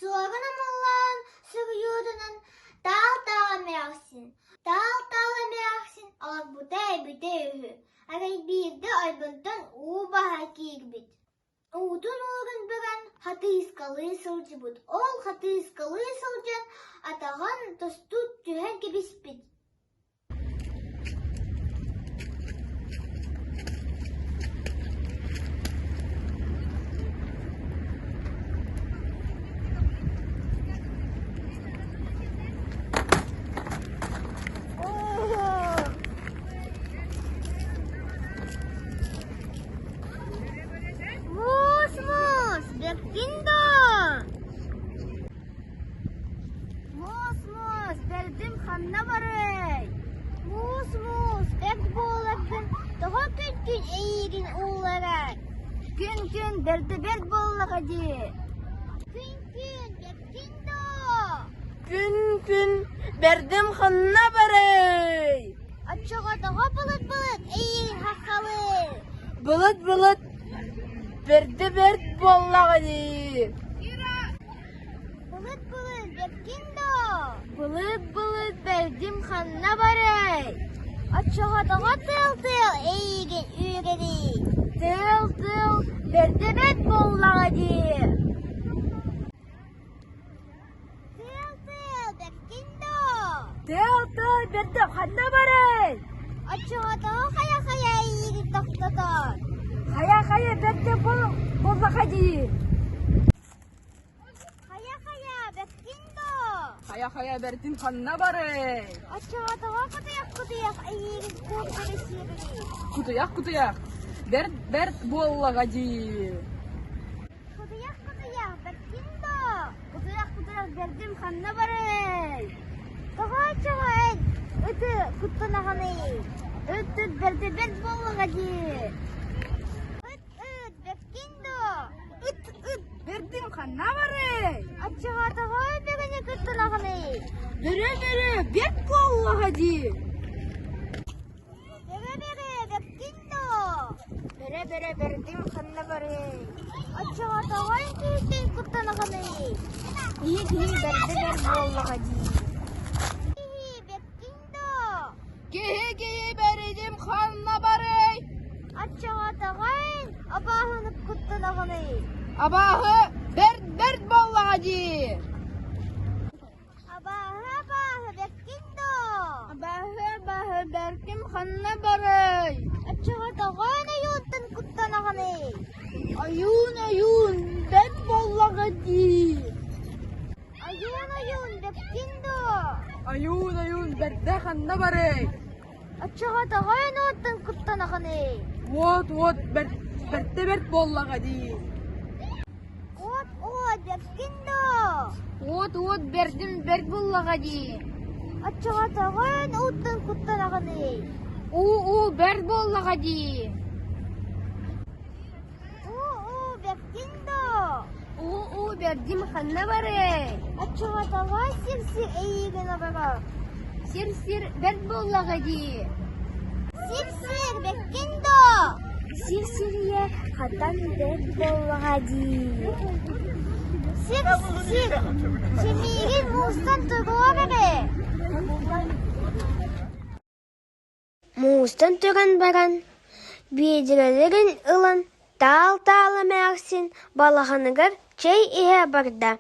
Суорун Омоллоон суруйуутунан Таал-таал эмээхсин, Таал-таал эмээхсин олорбута эбитэ үһү, арай биирдэ ойбонтон уу баһа киирбит. Уутун ууран баран хатыыскалыы сылдьыбыт, ол хатыыскалыы сылдьан атаҕын тосту түһэн кэбиспит. Муус-муус, бэркин доо! Муус-муус, бэрдим ханна барыай? Муус-муус, бэрт буоларгын тоҕо күн-күн эйиигин уулларар? Күн-күн бэрдэ бэрт буоллаҕа дии. Күн-күн, бэркин доо! Күн-күн бэрдим ханна барыай? Оччоҕо тоҕо былыт-былыт эйиигин хаххалыыр? Былыт-былыт бэрдэ бэрт буоллаҕа дии. Былыт-былыт бэркин доо? Былыт-былыт бэрдим ханна барай? Оччоҕо тоҕо тыал-тыал эйиигин үүрэрий? Тыал-тыал бэрдэ бэрт буоллаҕа дии. Тыал-тыал бэркин доо? Тыал-тыал бэрдэ ханна барай? Оччоҕо тоҕо хайа-хайа эйиигин тохтотор? Хайа-хайа бэрдэ буоллаҕа дии. Хайа-хайа бэркин доо? Хайа-хайа бэрдин ханна барай? Оччоҕо тоҕо кутуйах-кутуйах эйиигин куоттара сиэрий? Кутуйах-кутуйах бэрт бэрт буоллаҕа дии. Кутуйах-кутуйах бэркин доо? Кутуйах-кутуйах бэрдим ханна барай? Тоҕо оччоҕо эн ыты куттанаҕыный? Ыт-ыт бэрдэ бэрт буоллаҕа дии. Ыт-ыт бэркин доо? Ыт-ыт бэрдим ханна барай? Оччоҕо тоҕо бөрөнү куттанаҕыный? Бөрө-бөрө бэрт буоллаҕа дии. Бөрө-бөрө бэркин доо? Бөрө-бөрө бэрдим ханна барай? Оччоҕо тоҕо киһиттэн куттанаҕыный? Киһи киһи бэрдэ бэрт буоллаҕа дии. Киһи бэркин доо? Киһи киһи бэридим ханна барай? Оччоҕо тоҕо эн абааһыны куттанаҕыный? Абааһы бэрт бэрт буоллаҕа дии. Абааһы абааһы бэркин доо? Абааһы абааһы бэрким ханна барай? Оччоҕо тоҕо эн ойуунтан куттанаҕыный? Ойуун ойуун бэрт буоллаҕа дии. Ойуун ойуун бэркин доо? Ойуун ойуун бэрдэ ханна барай? Оччоҕо тоҕо эн уоттан куттанаҕыный? Уот уот бэрт бэртэ бэрт буоллаҕа дии. Уот уот бэркин доо? Уот уот бэрдим бэрт буоллаҕа дии. Оччоҕо тоҕо эн ууттан куттанаҕыный? Уу уу бэрт буоллаҕа дии. Уу-уу бэркин доо? Уу-уу бэрдим ханна барый? Оччоҕо тоҕо сир-сир эйиигин олорор? Сир-сир бэрт буоллаҕа дии. Сир-сир бэркин доо? Сир-сирийэ хатан бэрт буоллаҕа дии. Сир-сир симиигин муустан туруор эрэ. Муустан туран баран, биэдэрэлэрин ылан таал-таал эмээхсин балаҕаныгар чэй иһэ барда.